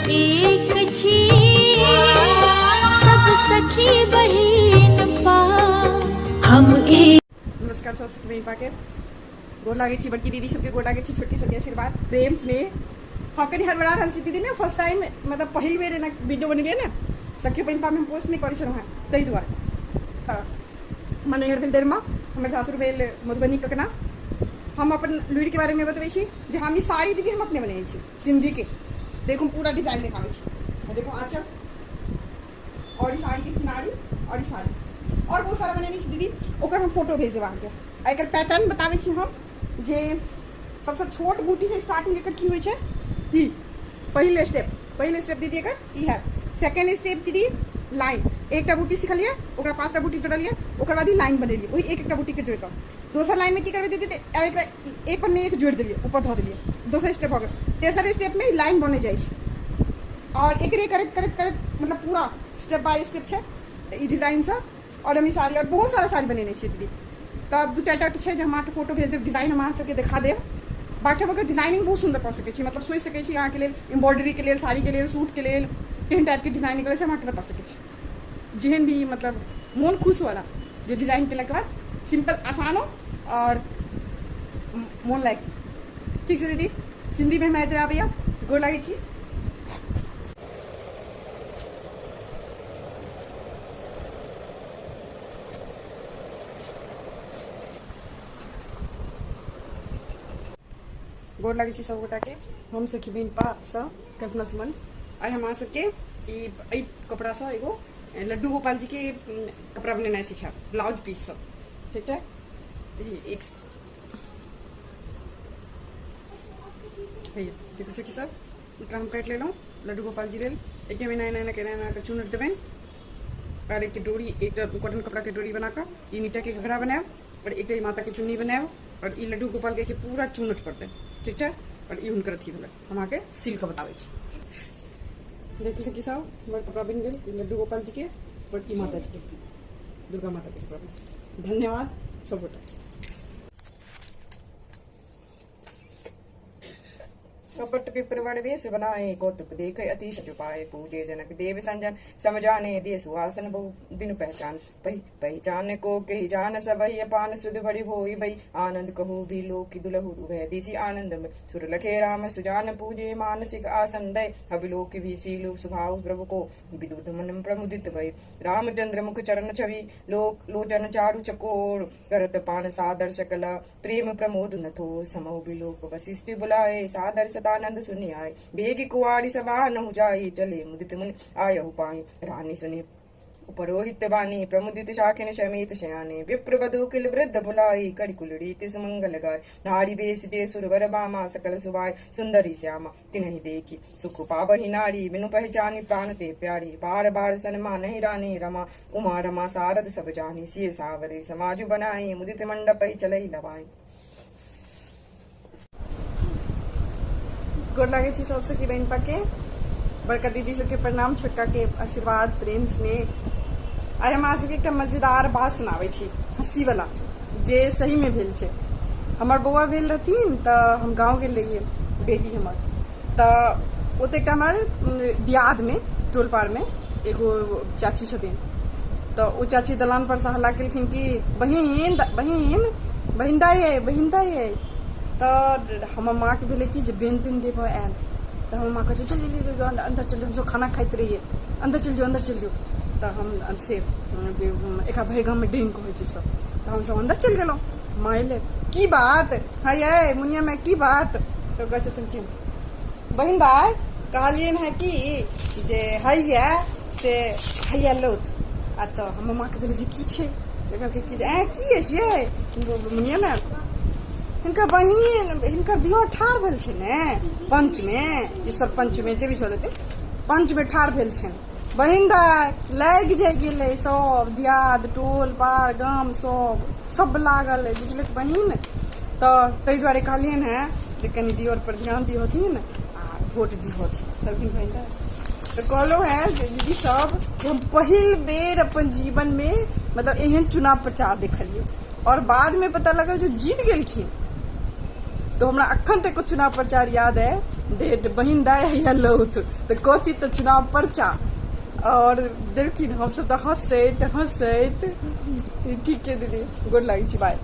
एक छी सब सखी बहिन पा हम एक। नमस्कार सब सखी बहिन पाके गोर लागै छी, बड़की दीदी सबके गोर लागै छी, छोटकी सबके आशीर्वाद प्रेम स्नेह। हम कनि हड़बड़ा रहल छी दीदी ने, फर्स्ट टाइम मतलब पहिल बेर एना वीडियो बनेलियै ने, सखी बहिन पामे हम पोस्ट नहि करै छलहुँ हेँ ताहि दुआरे। तऽ हमर नैहर भेल दरिमा, हमर सासुर भेल मधुबनी ककना। हम अपन लुरिके बारेमे बतबै छी जे हम ई साड़ी दीदी हम अपने बनेने छी सिन्धीके। देखू हम पूरा डिजाइन देखाबै छी, देखू आँचल और ई साड़ी के किनारी और ई साड़ी और बहुत सारा बनेने छी दीदी, ओकर हम फोटो भेज देब अहाँके। आ एकर पैटर्न बताबै छी हम जे सबसँ छोट बूटी से स्टार्टिंग एकर की होइ छै। ई पहिल स्टेप, पहिल स्टेप दीदी एकर ई है। सेकेंड स्टेप दीदी लाइन, एकटा बूटी सिखलियै ओकरा 5टा बूटी जोड़लियै, ओकर बाद ई लाइन बनेलियै ओहि एक एकटा बूटीके जोड़ि कऽ। दोसर लाइनमे की करबै दीदी, आब एकरा एक पर एक जोड़ि देलियै, ऊपर धऽ देलियै, दोसर स्टेप भऽ गेल। तेसर स्टेपमे लाइन बनै जाइ छै और एकरे करैत करैत करैत मतलब पूरा स्टेप बाय स्टेप छै ई डिजाइन सब। और हम ई साड़ी और बहुत सारा साड़ी बनेने छियै दीदी। तब दू चारिटा छै जे हम अहाँके फोटो भेज देब, डिजाइन हम अहाँ सबके देखा देब। बाकी हम ओकर डिजाइनिंग बहुत सुन्दर कऽ सकै छी, मतलब सोचि सकै छी अहाँके लेल एम्ब्रॉयडरीके लेल, साड़ीके लेल, सूटके लेल केहन टाइपके डिजाइन निकलै छै हम अहाँके बता सकै छी। जेहन भी मतलब मोन खुश वाला जे डिजाइन केलाके बाद सिंपल आसानो और मोन लायक। ठीक छै दीदी, सिन्धीमे हमरा एतबे आबैए, गोर लागै छी। गोर लागै छी सब गोटाके। हम सखी बहिनपासँ कल्पना सुमन। आइ हम अहाँ सबके ई एहि कपड़ासँ एगो लड्डू गोपाल जी के कपड़ा बनेनाइ सिखायब, ब्लाउज पीस सब। ठीक छै, एक देखू सखी सब, एकरा हम काटि लेलहुँ लड्डू गोपाल जी लेल। एक एना एना एना एना एना चुनर देबनि और एक डोरी, एक कॉटन कपड़ा के डोरी बना कऽ ई नीचा के घघरा बनायब और एक माता के चुन्नी बनायब और ई लड्डू गोपाल के पूरा चुनट पड़तै। ठीक छै, और ई हुनकर अथी भेलै, हम अहाँके सिल कऽ बताबै छी। देखू सखी सब, हमर कपड़ा बनि गेल, ई लड्डू गोपाल जी के और ई माता जी के, दुर्गा माता के कपड़ा बनि। धन्यवाद सब गोटा। कपट विप्रवण वेश बनाए, कौतुक देख अति सजुपाए, पूजे जनक देव संजन समझाने, दे सुहासन बहु बिनु पहचान। पहचान को कही जान सबहि अपान, सुध भरि होई भई आनंद कहू भी लोक दुलहु उभय दिशि आनंद में। सुर लखे राम सुजान पूजे, मानसिक आसन दय अभिलोक भी शीलु स्वभाव प्रभु को विदुध मन प्रमुदित भई। रामचंद्र मुख चरण छवि लोक लोचन चारु चकोर, करत पान सादर सकल प्रेम प्रमोद नथो। समो बिलोक वशिष्ठ बुलाए, सादर सतानंद सुनि आए, बेग कुआरी सभा नहु जाई, चले मुदित मुनि आयहु पाई। रानी सुनि पुरोहित बानी, प्रमुदित शाखिन समेत शयाने, विप्र वधु किल वृद्ध बुलाई, करि कुल रीति सुमंगल गाय। नारी बेस दे सुरवर बामा, सकल सुबाय सुंदरी श्यामा, तिन्हि देखी सुख पाबहि नारी, बिनु पहचानी प्राण ते प्यारी। बार बार सनमा नहीं रानी रमा, उमा रमा सारद सब जानी, सिय सावरी समाजु बनाई, मुदित मंडप ही चलई लवाई। गोर लागै छी सब सखी बहिनपा के, बड़का दीदी सबके प्रणाम, छोटका के आशीर्वाद प्रेम स्नेह। आइ हम अहाँ सबके एकटा मजेदार बात सुनाबै छी, हँसी वाला, जे सही में भेल छै। हमर बौआ भेल रहथिन तऽ हम गाँव गेल रहियै, बेटी हमर, तऽ ओतऽ एकटा हमर दियादमे टोल पारमे एगो चाची छथिन, तऽ ओ चाची दलान पर से हल्ला केलखिन कि बहिन बहिन बहिन दाइ यै, बहिन दाइ यै। तऽ हमर माँके भेलै कि जे बेन तेन देबऽ आयल, तऽ हमर माँ कहै छै चल चल चल अन्दर चल, हमसब खाना खाइत रहियै, अन्दर चलि जो अन्दर चलि जो। तऽ हम से एकरा भरि गाममे डेंग कहै छै सब, तऽ हमसब अन्दर चलि गेलहुँ। माँ एलै, की बात है यै मुनिया माय, की बात? तऽ कहै छथिन कि बहिन दाइ कहलियनि हेँ कि जे हैया से हैया लौथ। आ तऽ हमर माँके भेलै जे की छै, तऽ कहलकै कि जे ऐं की अछि यै मुनिया माय, हिनकर बहिन हिनकर दिअर ठाढ़ भेल छै ने पंचमे, ई सरपञ्चमे जे भी छल हेतै, पंचमे ठाढ़ भेल छनि। बहिन दाइ लागि जाइ गेलै सब दियाद टोल पार गाम सब सब लागल अइ बुझलियै तऽ बहिन। तऽ ताहि दुआरे कहलियनि हेँ जे कनि दिअर पर ध्यान दिहथिन आ वोट दिहथिन। कहलखिन बहिन दाइ तऽ कहलहुँ हेँ जे दीदी सब कि हम पहिल बेर अपन जीवनमे मतलब एहन चुनाव प्रचार देखलियै, आओर बादमे पता लगल जे जीत गेलखिन। तऽ हमरा अखन तक ओ चुनाव प्रचार याद है जे बहिन दाय हैया लौथ तऽ कथी तऽ चुनाव पर्चा आओर देलखिन। हमसभ तऽ हँसैत हँसैत। ठीक छै दीदी, गोर लागै छी, बाय।